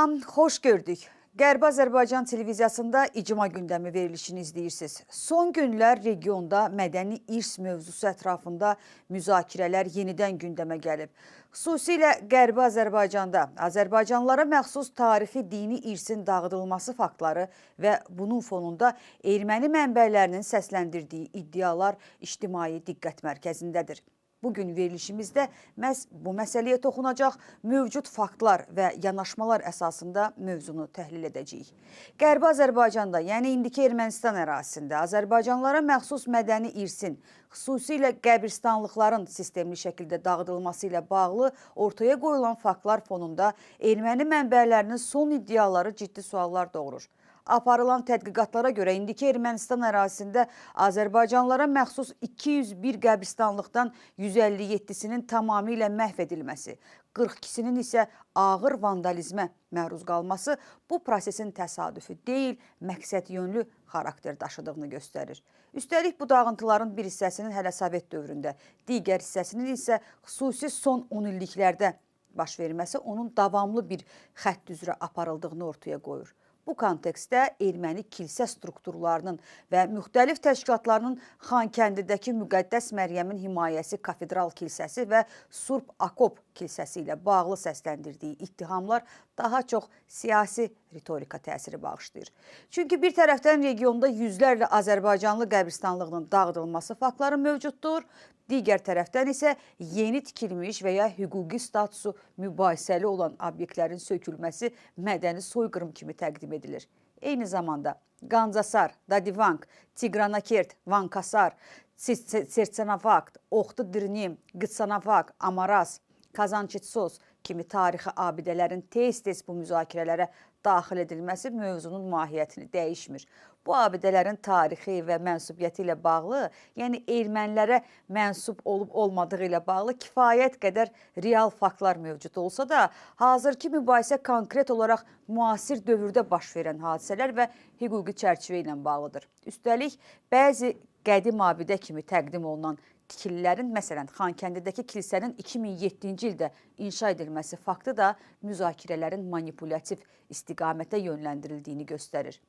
Salam, xoş gördük. Qərbi Azərbaycan televiziyasında İcma gündəmi verilişini izləyirsiniz. Son günlər regionda mədəni irs mövzusu ətrafında müzakirələr yenidən gündəmə gəlib. Xüsusilə Qərbi Azərbaycanda Azərbaycanlılara məxsus tarixi dini irsin dağıdılması faktları və bunun fonunda erməni mənbələrinin səsləndirdiyi iddialar ictimai diqqət mərkəzindədir. Bugün verilişimizdə məhz bu məsələyə toxunacaq, mövcud faktlar və yanaşmalar əsasında mövzunu təhlil edəcəyik. Qərbi Azərbaycanda, yəni indiki Ermənistan ərazisində Azərbaycanlılara məxsus mədəni irsin, xüsusilə qəbirstanlıqların sistemli şəkildə dağıdılması ilə bağlı ortaya qoyulan faktlar fonunda erməni mənbələrinin son iddiaları ciddi suallar doğurur. Aparılan tədqiqatlara görə indiki Ermənistan ərazisində Azərbaycanlılara məxsus 201 qəbirstanlıqdan 157-sinin tamamilə məhv edilməsi, 42-sinin isə ağır vandalizmə məruz qalması bu prosesin təsadüfi deyil, məqsədyönlü xarakter daşıdığını göstərir. Üstəlik bu dağıntıların bir hissəsinin hələ Sovet dövründə, digər hissəsinin isə xüsusi son 10 illiklərdə baş verməsi onun davamlı bir xətt üzrə aparıldığını ortaya qoyur. Bu kontekstdə erməni kilsə strukturlarının və müxtəlif təşkilatlarının Xankəndidəki Müqəddəs Məryəmin Himayəsi Kafedral Kilsəsi və Surp Akop Kilsəsi ilə bağlı səsləndirdiyi ittihamlar daha çox siyasi ritorika təsiri bağışlayır. Çünki bir tərəfdən regionda yüzlərlə Azərbaycanlı qəbirstanlığının dağıdılması faktları mövcuddur, digər tərəfdən isə yeni tikilmiş və ya hüquqi statusu mübahisəli olan obyektlərin sökülməsi mədəni soyqırım kimi təqdim edilir. Eyni zamanda Qandzasar, Dadivank, Tiqranakert, Vankasar, Sertsanavakt, Oxtu-Dirnim, Qıtsanavak, Amaras, Kazançitsos kimi tarixi abidələrin tez-tez bu müzakirələrə daxil edilməsi mövzunun mahiyyətini dəyişmir. Bu abidələrin tarixi və mənsubiyyəti ilə bağlı, yəni ermənilərə mənsub olub olmadığı ilə bağlı kifayət qədər real faktlar mövcud olsa da, hazırki mübahisə konkret olaraq müasir dövrdə baş verən hadisələr və hüquqi çərçivə ilə bağlıdır. Üstəlik, bəzi qədim abidə kimi təqdim olunan tikililərin, məsələn, Xankəndidəki kilsənin 2007-ci ildə inşa edilməsi faktı da müzakirələrin manipulyativ istiqamətə yönləndirildiyini göstərir.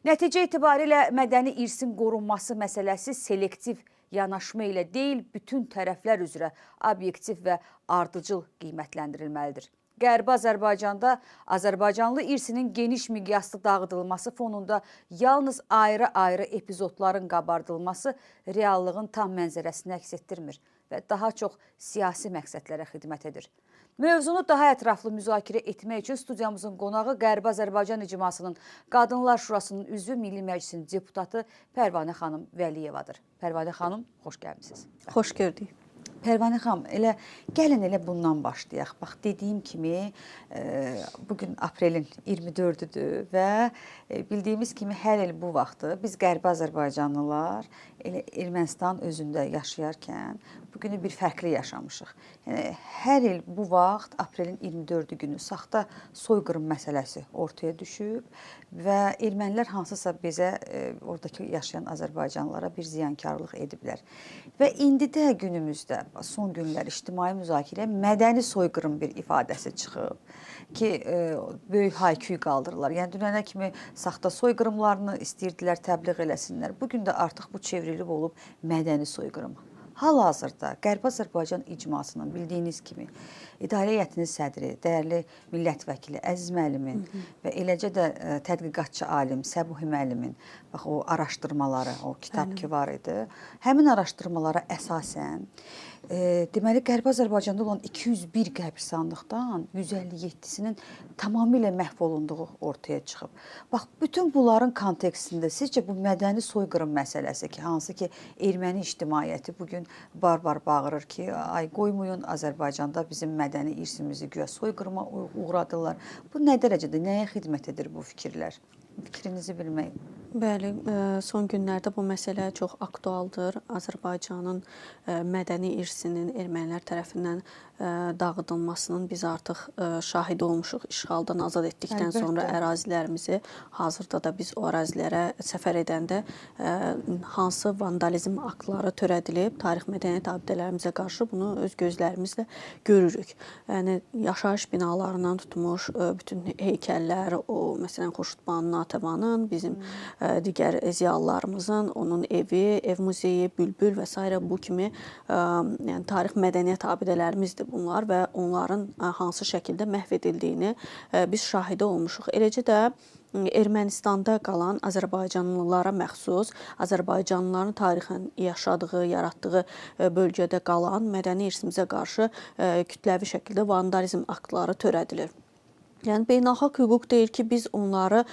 Nəticə itibarilə mədəni irsin qorunması məsələsi selektiv yanaşma ilə deyil, bütün tərəflər üzrə obyektiv və ardıcıl qiymətləndirilməlidir. Qərbi Azərbaycanda Azərbaycanlı irsinin geniş miqyaslı dağıdılması fonunda yalnız ayrı-ayrı epizodların qabardılması reallığın tam mənzərəsini əks etdirmir və daha çox siyasi məqsədlərə xidmət edir. Mövzunu daha ətraflı müzakirə etmək üçün studiyamızın qonağı Qərbi Azərbaycan İcmasının Qadınlar Şurasının üzvü, Milli Məclisin deputatı Pərvanə xanım Vəliyevadır. Pərvanə xanım, xoş gəlmisiniz. Xoş gördük. Pərvanə xanım, elə gəlin elə bundan başlayaq. Bax, dediyim kimi, bugün aprelin 24-üdür və bildiyimiz kimi hər il bu vaxtı biz Qərbi Azərbaycanlılar elə Ermənistan özündə yaşayarkən bu günü bir fərqli yaşamışıq. Yəni, hər il bu vaxt aprelin 24-ü günü saxta soyqırım məsələsi ortaya düşüb və ermənilər hansısa bizə oradakı yaşayan Azərbaycanlılara bir ziyankarlıq ediblər. Və indi də günümüzdə son günlər ictimai müzakirəyə mədəni soyqırım bir ifadəsi çıxıb ki, böyük hayküy qaldırırlar. Yəni, dünənə kimi saxta soyqırımlarını istəyirdilər, təbliğ eləsinlər. Bugün də artıq bu çevrilib olub mədəni soyqırım. Hal-hazırda Qərbi Azərbaycan İcmasının bildiyiniz kimi İdarə Heyətinin sədri, dəyərli millət vəkili Əziz müəllimin və eləcə də tədqiqatçı alim Səbuhi müəllimin bax, o araşdırmaları, o kitab ki var idi, həmin araşdırmalara əsasən deməli, Qərbi Azərbaycanda olan 201 qəbirstanlıqdan 157-sinin tamamilə məhv olunduğu ortaya çıxıb. Bax, bütün bunların kontekstində sizcə bu mədəni soyqırım məsələsi ki, hansı ki, erməni ictimaiyyəti bugün barbar bağırır ki, ay qoymayın Azərbaycanda bizim mədəni irsimizi güya soyqırıma uğradırlar. Bu nə dərəcədə, nəyə xidmət edir bu fikirlər? Fikrinizi bilmək Bəli, son günlərdə bu məsələ çox aktualdır. Azərbaycanın mədəni irsinin ermənilər tərəfindən dağıdılmasının biz artıq şahidi olmuşuq. İşğaldan azad etdikdən sonra ərazilərimizi, hazırda da biz o ərazilərə səfər edəndə hansı vandalizm aktları törədilib, tarix mədəniyyət abidələrimizə qarşı bunu öz gözlərimizlə görürük. Yəni, yaşayış binalarından tutmuş bütün heykəllər, o, məsələn, Xurşud Banu Natəvanın, bizim digər ziyalılarımızın, onun evi, ev muzeyi, bülbül və s. bu kimi yəni, tarix mədəniyyət abidələrimizdir bunlar və onların hansı şəkildə məhv edildiyini biz şahidi olmuşuq. Eləcə də Ermənistanda qalan azərbaycanlılara məxsus, azərbaycanlıların tarixən yaşadığı, yaratdığı bölgədə qalan mədəni irsimizə qarşı kütləvi şəkildə vandalizm aktları törədilir. Yəni, beynəlxalq hüquq deyir ki, biz onları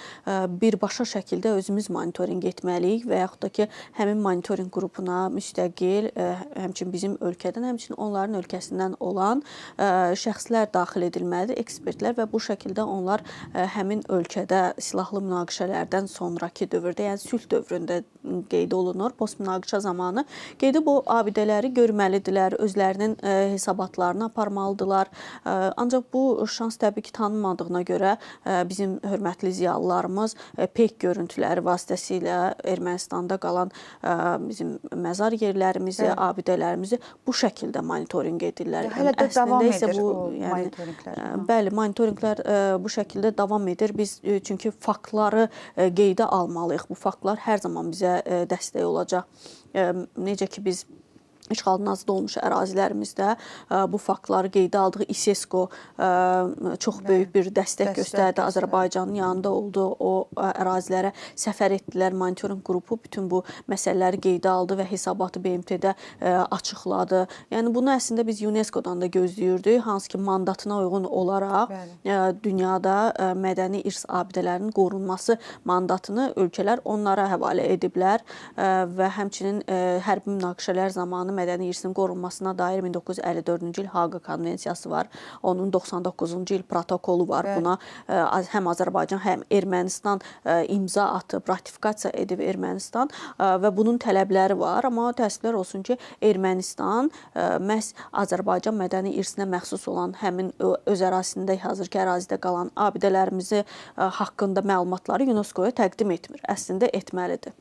birbaşa şəkildə özümüz monitorinq etməliyik və yaxud da ki, həmin monitorinq qrupuna müstəqil, həmçinin bizim ölkədən, həmçinin onların ölkəsindən olan şəxslər daxil edilməlidir, ekspertlər və bu şəkildə onlar həmin ölkədə silahlı münaqişələrdən sonrakı dövrdə, yəni sülh dövründə qeyd olunur, post-münaqişə zamanı gedib o abidələri görməlidirlər, özlərinin hesabatlarını aparmalıdırlar. Ancaq bu şans təbii ki, tanınmadığına görə bizim hörmətli ziyalılarımız peyk görüntüləri vasitəsilə Ermənistanda qalan bizim məzar yerlərimizi, abidələrimizi bu şəkildə monitorinq edirlər. Hələ də davam edir bu monitorinqlər. Bəli, monitorinqlər bu şəkildə davam edir. Biz çünki faktları qeydə almalıyıq. Bu faktlar hər zaman bizə dəstək olacaq. Necə ki, biz işğaldan azad olmuş ərazilərimizdə bu faktları qeydə aldıq. İSESCO çox böyük bir dəstək göstərdi. Azərbaycanın yanında oldu. O ərazilərə səfər etdilər. Monitorinq qrupu bütün bu məsələləri qeydə aldı və hesabatı BMT-də açıqladı. Yəni bunu əslində biz UNESCO-dan da gözləyirdik. Hansı ki, mandatına uyğun olaraq dünyada mədəni irs abidələrinin qorunması mandatını ölkələr onlara həvalə ediblər və həmçinin hərbi münaqişələr zamanı mədəni irsin qorunmasına dair 1954-cü il Haqa Konvensiyası var. Onun 99-cu il protokolu var. Bəli. Buna həm Azərbaycan, həm Ermənistan imza atıb, ratifikasiya edib Ermənistan və bunun tələbləri var. Amma təəssüflər olsun ki, Ermənistan məhz Azərbaycan mədəni irsinə məxsus olan həmin öz ərazisində, hazırki ərazidə qalan abidələrimizi haqqında məlumatları UNESCO-ya təqdim etmir. Əslində etməlidir.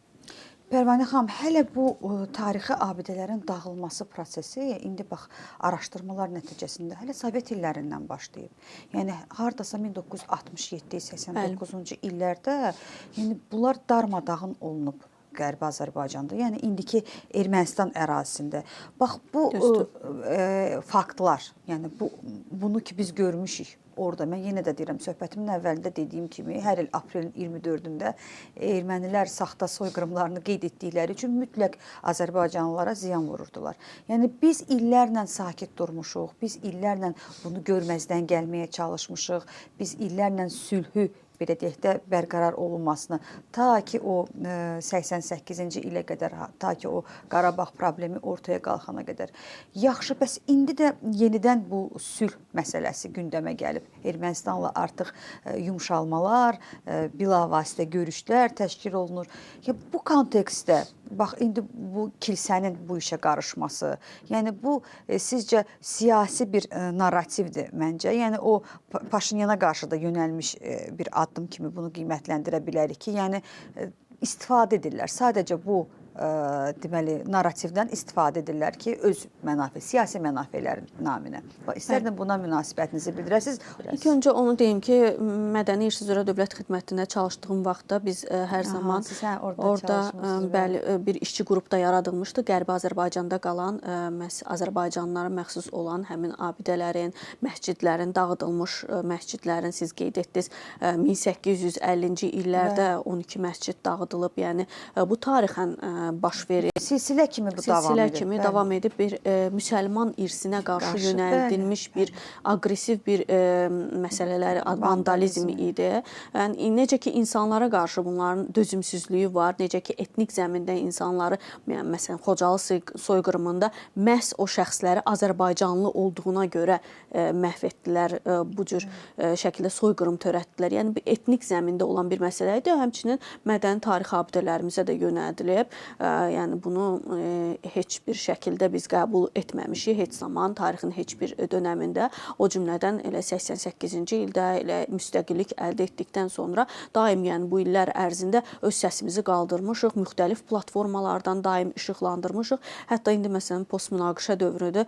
Pərvanə xanım, hələ bu tarixi abidələrin dağılması prosesi indi bax araşdırmalar nəticəsində hələ Sovet illərindən başlayıb. Yəni hardasa 1967-89-cu illərdə yəni bunlar darmadağın olunub Qərbi Azərbaycanda, yəni indiki Ermənistan ərazisində. Bax bu faktlar, yəni bunu ki biz görmüşük orada. Mən yenə də deyirəm, söhbətimin əvvəlində dediyim kimi, hər il aprelin 24-ündə ermənilər saxta soyqırımlarını qeyd etdikləri üçün mütləq azərbaycanlılara ziyan vururdular. Yəni biz illərlə sakit durmuşuq, biz illərlə bunu görməzdən gəlməyə çalışmışıq, biz illərlə sülhü belə deyək də, bərqərar olunmasını, ta ki o 88-ci ilə qədər, ta ki o Qarabağ problemi ortaya qalxana qədər. Yaxşı, bəs indi də yenidən bu sülh məsələsi gündəmə gəlib. Ermənistanla artıq yumşalmalar, bilavasitə görüşlər təşkil olunur. Ya, bu kontekstdə, bax, indi bu kilsənin bu işə qarışması, yəni bu sizcə siyasi bir narrativdir məncə. Yəni o Paşinyana qarşı da yönəlmiş bir addım kimi bunu qiymətləndirə bilərik ki, yəni istifadə edirlər. Sadəcə bu deməli, narrativdən istifadə edirlər ki, öz mənafe, siyasi mənafelərin naminə. İstərdim buna münasibətinizi bildirəsiniz. İlk öncə onu deyim ki, mədəni irs üzrə dövlət xidmətində çalışdığım vaxtda biz hər zaman orada bəli, bir işçi qrup da yaradılmışdı. Qərbi Azərbaycanda qalan, məhz azərbaycanlılara məxsus olan həmin abidələrin, məscidlərin, dağıdılmış məscidlərin, siz qeyd etdiniz, 1850-ci illərdə 12 məscid dağıdılıb. Yəni bu tarixən baş verir. Silsilə kimi bu davam edir. Silsilə kimi davam edib bir müsəlman irsinə qarşı yönəldilmiş bir aqressiv bir məsələləri, vandalizm idi. Yəni necə ki insanlara qarşı bunların dözümsüzlüyü var, necə ki etnik zəmində insanları, yəni məsələn Xocalı soyqırımında məhz o şəxsləri Azərbaycanlı olduğuna görə məhv etdilər, bu cür şəkildə soyqırım törətdilər. Yəni bir etnik zəmində olan bir məsələ idi. Həmçinin mədəni tarix abidələrimizə də yönəldilib. Yəni bunu heç bir şəkildə biz qəbul etməmişik heç zaman tarixin heç bir dönəmində. O cümlədən elə 88-ci ildə elə müstəqillik əldə etdikdən sonra daim, yəni bu illər ərzində öz səsimizi qaldırmışıq, müxtəlif platformalardan daim işıqlandırmışıq. Hətta indi məsələn postmünaqişə dövrüdür.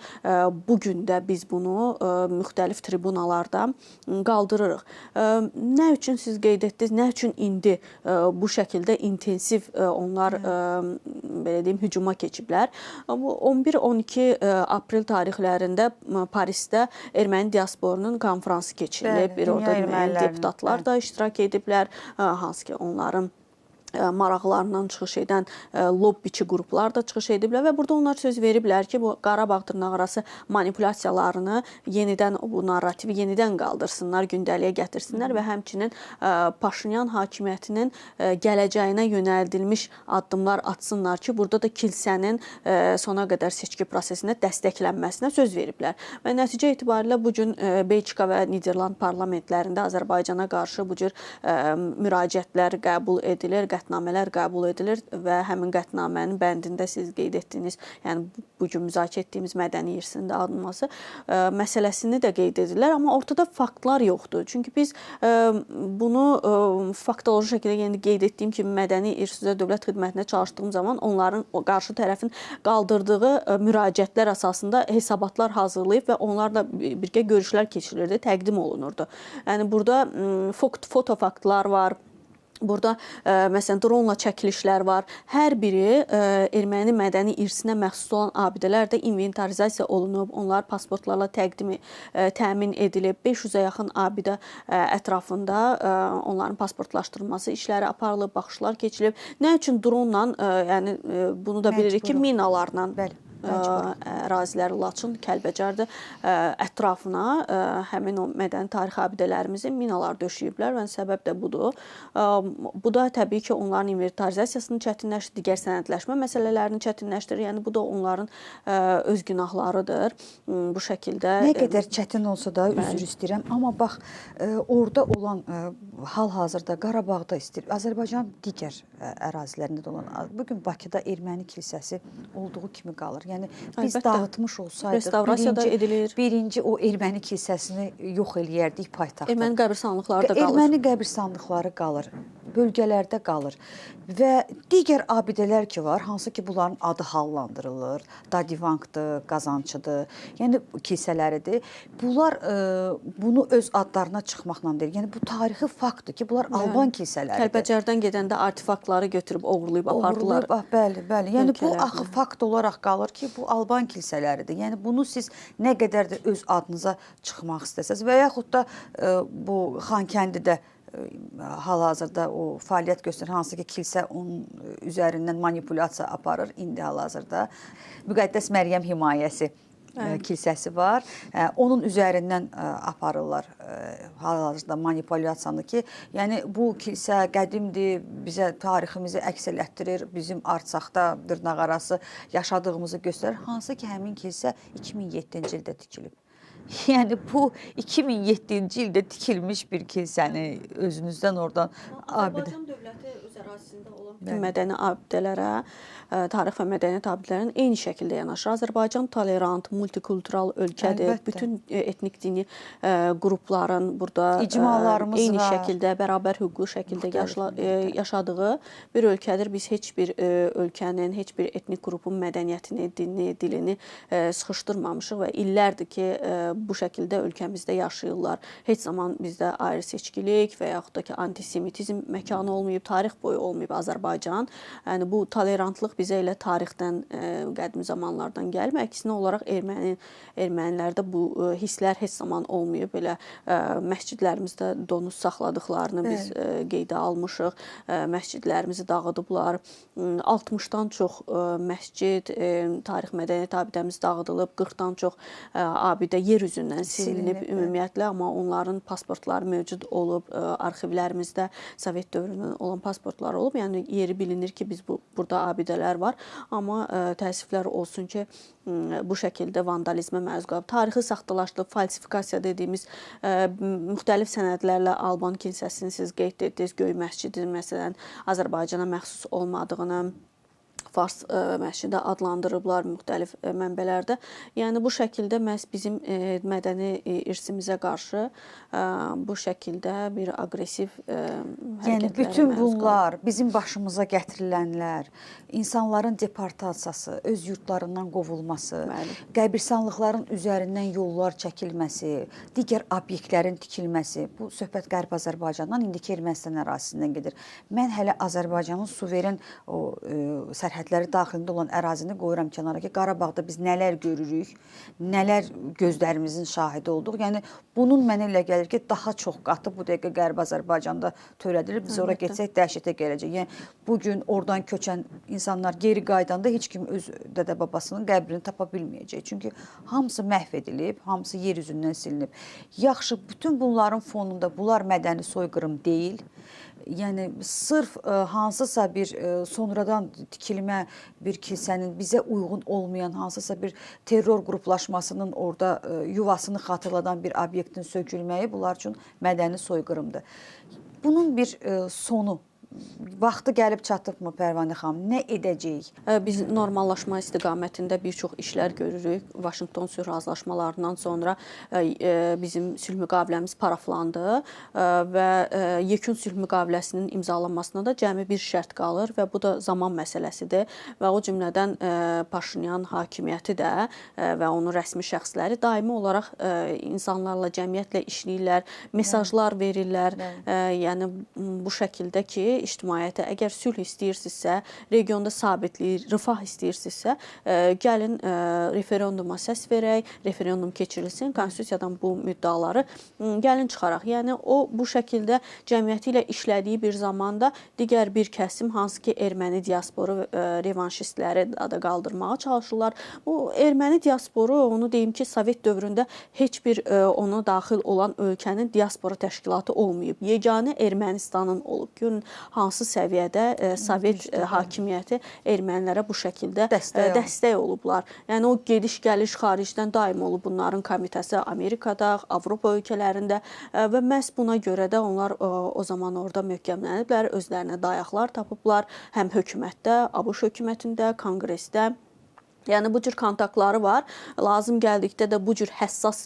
Bu gün də biz bunu müxtəlif tribunalarda qaldırırıq. Nə üçün siz qeyd etdiniz, nə üçün indi bu şəkildə intensiv onlar belə deyim hücuma keçiblər? Bu 11-12 aprel tarixlərində Parisdə erməni diasporunun konfransı keçirilib. Bir orada müəyyən deputatlar da iştirak ediblər, hansı ki onların maraqlarından çıxış edən lobbiçi qruplar da çıxış ediblər və burada onlar söz veriblər ki, bu Qarabağ dırnaqarası manipulyasiyalarını yenidən, bu narrativi yenidən qaldırsınlar, gündəliyə gətirsinlər və həmçinin Paşinyan hakimiyyətinin gələcəyinə yönəldilmiş addımlar atsınlar ki, burada da kilsənin sona qədər seçki prosesində dəstəklənməsinə söz veriblər. Və nəticə itibarilə bu gün Belçika və Niderland parlamentlərində Azərbaycana qarşı bu cür müraciətlər qəbul edilir, qətnamələr qəbul edilir və həmin qətnamənin bəndində siz qeyd etdiyiniz, yəni bu gün müzakirə etdiyimiz mədəni irsinin də alınması məsələsini də qeyd edirlər, amma ortada faktlar yoxdur. Çünki biz bunu faktoloji şəkildə, yəni qeyd etdiyim kimi mədəni irs üzrə dövlət xidmətində çalışdığım zaman onların qarşı tərəfin qaldırdığı müraciətlər əsasında hesabatlar hazırlayıb və onlarla birgə görüşlər keçirilirdi, təqdim olunurdu. Yəni burada fotofaktlar var. Burada məsələn dronla çəkilişlər var. Hər biri erməni mədəni irsinə məxsus olan abidələr də inventarizasiya olunub, onlar pasportlarla təmin edilib. 500-ə yaxın abidə ətrafında onların pasportlaşdırılması işləri aparılıb, baxışlar keçirilib. Nə üçün dronla, yəni bunu da bilirik ki, minalarla ərazilər Laçın, Kəlbəcərdə ətrafına həmin o mədəni tarix abidələrimizin minalar döşəyiblər və səbəb də budur. Bu da təbii ki, onların inventarizasiyasını çətinləşdirir, digər sənədləşmə məsələlərini çətinləşdirir. Yəni bu da onların öz günahlarıdır. Bu şəkildə. Nə qədər çətin olsa da üzr istəyirəm, amma bax orada olan hal-hazırda Qarabağda istəyir, Azərbaycan digər ərazilərində də olan, bugün Bakıda erməni kilsəsi olduğu kimi qalır. Yəni biz əlbəttə dağıtmış olsaydıq, birinci o erməni kilsəsini yox eləyərdik paytaxtda. Erməni qəbirstanlıqları da qalır. Erməni qəbirstanlıqları qalır, bölgələrdə qalır və digər abidələr ki var, hansı ki bunların adı hallandırılır, Dadivankdır, Qazançıdır, yəni kilsələridir. Bunlar bunu öz adlarına çıxmaqla deyil. Yəni bu tarixi faktdır ki, bunlar Alban kilsələridir. Kəlbəcərdən gedəndə artefaktları götürüb oğurlayıb apardılar. Bəli, bəli. Yəni bu axı fakt olaraq qalır ki, bu Alban kilsələridir. Yəni bunu siz nə qədər də öz adınıza çıxmaq istəsəz və yaxud da bu Xankəndidə hal-hazırda o fəaliyyət göstərir, hansı ki kilsə onun üzərindən manipulyasiya aparır indi hal-hazırda. Müqəddəs Məryəm himayəsi kilsəsi var. Onun üzərindən aparırlar hal-hazırda manipulyasiyanı ki, yəni bu kilsə qədimdir, bizə tariximizi əks elətdirir, bizim Artsaxda dırnaqarası yaşadığımızı göstərir. Hansı ki həmin kilsə 2007-ci ildə tikilib. Yəni bu 2007-ci ildə tikilmiş bir kilsəni özünüzdən oradan abidə. Azərbaycan dövləti öz ərazisində olan bütün mədəni abidələrə, tarix və mədəniyyət abidələrinin eyni şəkildə yanaşır. Azərbaycan tolerant, multikultural ölkədir. Əlbəttə. Bütün etnik dini qrupların burada İcmalarımız eyni var. şəkildə, bərabər hüquqlu şəkildə yaşadığı bir ölkədir. Biz heç bir ölkənin, heç bir etnik qrupun mədəniyyətini, dinini, dilini sıxışdırmamışıq və illərdir ki, bu şəkildə ölkəmizdə yaşayırlar. Heç zaman bizdə ayrı seçkilik və yaxud da ki, antisemitizm məkanı olmayıb. Tarix boyu boyu olmayıb Azərbaycan. Yəni bu tolerantlıq bizə elə tarixdən, qədim zamanlardan gəlmir. Əksinə olaraq ermənilərdə bu hisslər heç zaman olmayıb. Elə məscidlərimizdə donuz saxladıqlarını biz qeydə almışıq. Məscidlərimizi dağıdıblar. 60-dan çox məscid, tarix mədəniyyət abidəmiz dağıdılıb, 40-dan çox abidə yer üzündən silinib ümumiyyətlə, amma onların pasportları mövcud olub, arxivlərimizdə Sovet dövründən olan pasportlar olub. Yəni yeri bilinir ki, biz burada abidələr var, amma təəssüflər olsun ki, bu şəkildə vandalizmə məruz qalıb. Tarixi saxtalaşdırılıb, falsifikasiya dediyimiz müxtəlif sənədlərlə Alban kilsəsini siz qeyd etdiniz, Göy məscidin məsələn Azərbaycana məxsus olmadığını Fars məscidi adlandırıblar müxtəlif mənbələrdə. Yəni bu şəkildə məhz bizim mədəni irsimizə qarşı bu şəkildə bir aqressiv hərəkətlərə. Yəni bütün bunlar, bizim başımıza gətirilənlər, insanların deportasiyası, öz yurtlarından qovulması, qəbirstanlıqların üzərindən yollar çəkilməsi, digər obyektlərin tikilməsi, bu söhbət Qərb Azərbaycandan, indiki Ermənistan ərazisindən gedir. Mən hələ Azərbaycanın suveren o sərhədləri daxilində olan ərazini qoyuram kənara ki, Qarabağda biz nələr görürük, nələr gözlərimizin şahidi olduq. Yəni bunun mənə elə gəlir ki, daha çox qatı bu dəqiqə Qərb Azərbaycanda törədilir. Biz ora getsək dəhşətə gələcək. Yəni bugün oradan köçən insanlar geri qayıdanda heç kim öz dədə-babasının qəbrini tapa bilməyəcək. Çünki hamısı məhv edilib, hamısı yer üzündən silinib. Yaxşı, bütün bunların fonunda bunlar mədəni soyqırım deyil. Yəni sırf hansısa bir sonradan tikilmə bir kilsənin bizə uyğun olmayan hansısa bir terror qruplaşmasının orada yuvasını xatırladan bir obyektin sökülməyi bunlar üçün mədəni soyqırımdır. Bunun bir sonu, vaxtı gəlib çatıbmı Pərvanə xanım? Nə edəcəyik? Biz normallaşma istiqamətində bir çox işlər görürük. Vaşinqton sülh razılaşmalarından sonra bizim sülh müqaviləmiz paraflandı və yekun sülh müqaviləsinin imzalanmasına da cəmi bir şərt qalır və bu da zaman məsələsidir və o cümlədən Paşinyan hakimiyyəti də və onun rəsmi şəxsləri daimi olaraq insanlarla, cəmiyyətlə işləyirlər, mesajlar verirlər. Yəni bu şəkildə ki, ictimaiyyətə əgər sülh istəyirsinizsə, regionda sabitlik, rifah istəyirsinizsə, gəlin referenduma səs verək, referendum keçirilsin, konstitusiyadan bu müddəaları gəlin çıxaraq. Yəni o bu şəkildə cəmiyyəti ilə işlədiyi bir zamanda digər bir kəsim, hansı ki erməni diasporu revanşistləri da qaldırmağa çalışırlar. Bu erməni diasporu, onu deyim ki, Sovet dövründə heç bir ona daxil olan ölkənin diaspora təşkilatı olmayıb. Yeganə Ermənistanın olub. Görün hansı səviyyədə Sovet hakimiyyəti ermənilərə bu şəkildə dəstək olublar. Yəni o gediş-gəliş xaricdən daim olub bunların komitəsi Amerikada, Avropa ölkələrində və məhz buna görə də onlar o zaman orada möhkəmləniblər, özlərinə dayaqlar tapıblar həm hökumətdə, ABŞ hökumətində, Konqresdə. Yəni bu cür kontaktları var. Lazım gəldikdə də bu cür həssas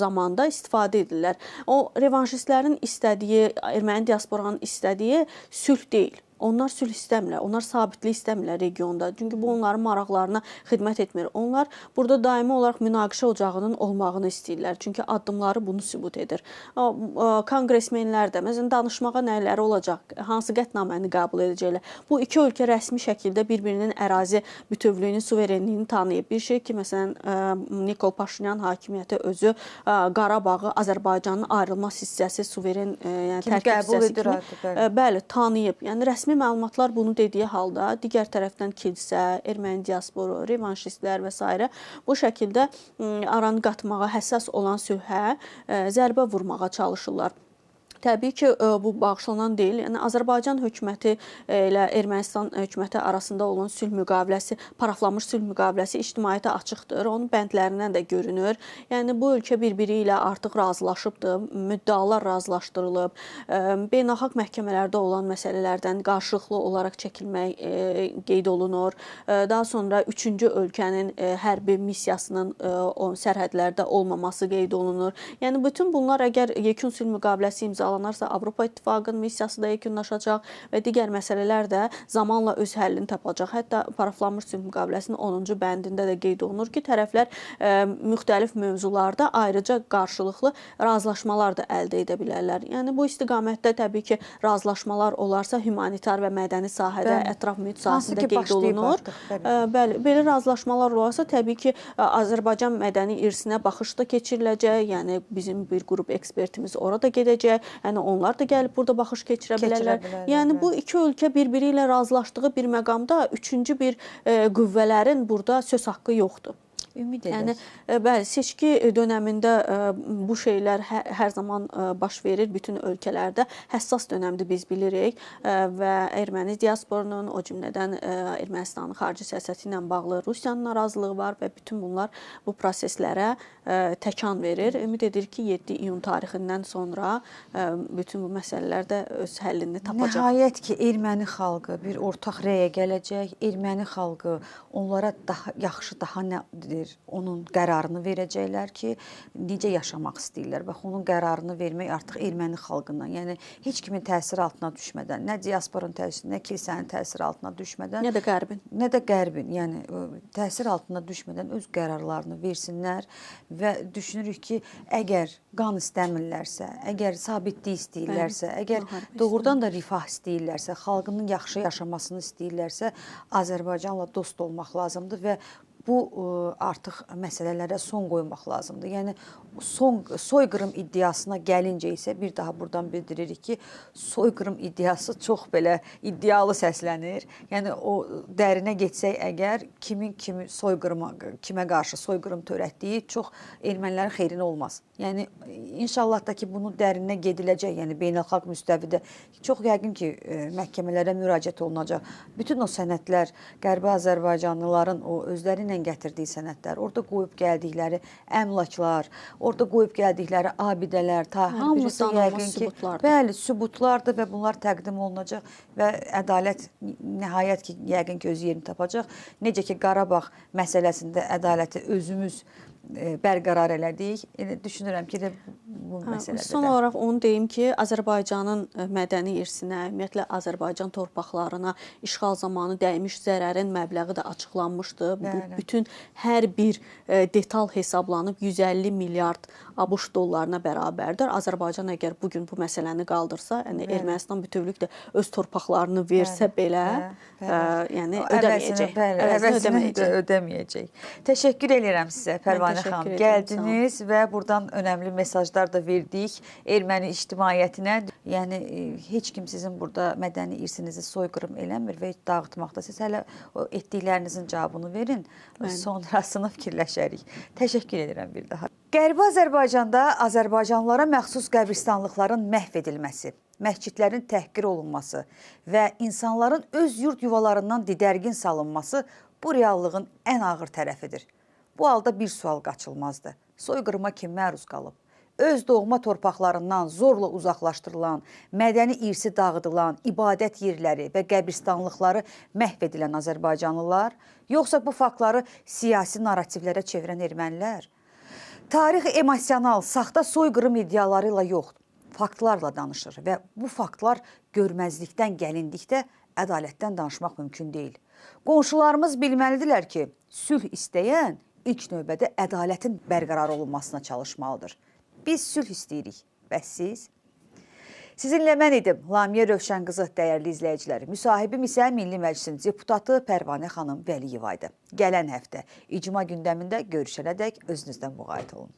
zamanda istifadə edirlər. O revanşistlərin istədiyi, erməni diasporanın istədiyi sülh deyil. Onlar sülh istəmirlər, onlar sabitlik istəmirlər regionda. Çünki bu onların maraqlarına xidmət etmir. Onlar burada daimi olaraq münaqişə ocağının olmağını istəyirlər. Çünki addımları bunu sübut edir. Konqresmenlər də, məsələn, danışmağa nələri olacaq, hansı qətnaməni qəbul edəcəklər. Bu iki ölkə rəsmi şəkildə bir-birinin ərazi bütövlüyünü, suverenliyini tanıyıb. Bir şey ki, məsələn, Nikol Paşinyan hakimiyyəti özü Qarabağı Azərbaycanın ayrılmaz hissəsi, suveren, yəni tərkib hissəsi kimi, bəli, tanıyıb. Yəni rəsmi məlumatlar bunu dediyi halda digər tərəfdən kilsə, erməni diasporu, revanşistlər və s. bu şəkildə aranı qatmağa, həssas olan sülhə zərbə vurmağa çalışırlar. Təbii ki, bu bağışlanan deyil. Yəni Azərbaycan hökuməti ilə Ermənistan hökuməti arasında olan sülh müqaviləsi, paraflanmış sülh müqaviləsi ictimaiyyətə açıqdır. Onun bəndlərindən də görünür. Yəni bu ölkə bir-biri ilə artıq razılaşıbdır, müddəalar razılaşdırılıb, beynəlxalq məhkəmələrdə olan məsələlərdən qarşılıqlı olaraq çəkilmək qeyd olunur. Daha sonra üçüncü ölkənin hərbi missiyasının sərhədlərdə olmaması qeyd olunur. Yəni bütün bunlar əgər yekun sülh müqaviləsi imzalansa, parçalanarsa Avropa İttifaqının missiyası da yekunlaşacaq və digər məsələlər də zamanla öz həllini tapacaq. Hətta paraflanmış sülh müqaviləsinin 10-cu bəndində də qeyd olunur ki, tərəflər müxtəlif mövzularda ayrıca qarşılıqlı razılaşmalar da əldə edə bilərlər. Yəni bu istiqamətdə təbii ki, razılaşmalar olarsa humanitar və mədəni sahədə, ətraf mühit sahəsində qeyd olunur. Bəli, belə razılaşmalar olarsa təbii ki, Azərbaycan mədəni irsinə baxış da keçiriləcək. Yəni bizim bir qrup ekspertimiz orada gedəcək. Yəni onlar da gəlib burada baxış keçirə bilərlər. Yəni bu iki ölkə bir-biri ilə razılaşdığı bir məqamda üçüncü bir qüvvələrin burada söz haqqı yoxdur. Ümid edək. Yəni, bəli, seçki dönəmində bu şeylər hər zaman baş verir bütün ölkələrdə. Həssas dönəmdir biz bilirik və erməni diasporunun, o cümlədən Ermənistanın xarici siyasəti ilə bağlı Rusiyanın narazılığı var və bütün bunlar bu proseslərə təkan verir. Ümid edirik ki, 7 iyun tarixindən sonra bütün bu məsələlər də öz həllini tapacaq. Nəhayət ki, erməni xalqı bir ortaq rəyə gələcək. Erməni xalqı onlara daha yaxşı, daha nədir? Onun qərarını verəcəklər ki, necə yaşamaq istəyirlər. Bax, onun qərarını vermək artıq erməni xalqından, yəni heç kimin təsiri altına düşmədən, nə diasporun təsiri, nə kilsənin təsiri altına düşmədən, nə də qərbin, nə də qərbin, yəni təsir altına düşmədən öz qərarlarını versinlər və düşünürük ki, əgər qan istəmirlərsə, əgər sabitlik istəyirlərsə, əgər doğrudan da rifah istəyirlərsə, xalqının yaxşı yaşamasını istəyirlərsə, Azərbaycanla dost olmaq lazımdır və bu artıq məsələlərə son qoymaq lazımdır. Yəni soyqırım iddiasına gəlincə isə bir daha buradan bildiririk ki, soyqırım iddiası çox belə iddialı səslənir. Yəni o dərinə getsək əgər kimin kimi soyqırıma, kimə qarşı soyqırım törətdiyi çox ermənilərin xeyrinə olmaz. Yəni inşallah da ki bunu dərinə gediləcək. Yəni beynəlxalq müstəvidə çox yəqin ki məhkəmələrə müraciət olunacaq. Bütün o sənədlər Qərbi Azərbaycanlıların o özləri ilə gətirdiyi sənədlər, orada qoyub gəldikləri əmlaklar, orada qoyub gəldikləri abidələr, hamısı yəqin ki, bəli, sübutlardır və bunlar təqdim olunacaq və ədalət nəhayət ki, yəqin ki, öz yerini tapacaq. Necə ki, Qarabağ məsələsində ədaləti özümüz bərqərar elədik. Düşünürəm ki, bu məsələdə son olaraq onu deyim ki, Azərbaycanın mədəni irsinə, ümumiyyətlə Azərbaycan torpaqlarına işğal zamanı dəymiş zərərin məbləği də açıqlanmışdı. Bu bütün hər bir detal hesablanıb 150 milyard ABŞ dollarına bərabərdir. Azərbaycan əgər bugün bu məsələni qaldırsa, yəni Ermənistan bütövlükdə öz torpaqlarını versə belə, yəni ödəməyəcək. Əvəzini ödəməyəcək. Təşəkkür edirəm sizə, Pərvanə xanım. Gəldiniz və buradan önəmli mesajlar da verdik erməni ictimaiyyətinə. Yəni heç kim sizin burada mədəni irsinizi soyqırım eləmir və dağıtmaqda. Siz hələ o etdiklərinizin cavabını verin, sonrasını fikirləşərik. Təşəkkür edirəm bir daha. Qərbi Azərbaycanda Azərbaycanlılara məxsus qəbristanlıqların məhv edilməsi, məscidlərin təhqir olunması və insanların öz yurd yuvalarından didərgin salınması bu reallığın ən ağır tərəfidir. Bu halda bir sual qaçılmazdı. Soyqırıma kim məruz qalıb? Öz doğma torpaqlarından zorla uzaqlaşdırılan, mədəni irsi dağıdılan, ibadət yerləri və qəbristanlıqları məhv edilən Azərbaycanlılar, yoxsa bu faktları siyasi narativlərə çevirən ermənilər? Tarix emosional, saxta soyqırım iddiaları ilə yox, faktlarla danışır və bu faktlar görməzlikdən gəlindikdə ədalətdən danışmaq mümkün deyil. Qonşularımız bilməlidirlər ki, sülh istəyən ilk növbədə ədalətin bərqərar olunmasına çalışmalıdır. Biz sülh istəyirik və siz? Sizinlə mən idim, Lamiyə Rövşən qızı, dəyərli izləyicilər. Müsahibim isə Milli Məclisin deputatı Pərvanə xanım Vəliyeva idi. Gələn həftə icma gündəmində görüşənədək özünüzdən müğayət olun.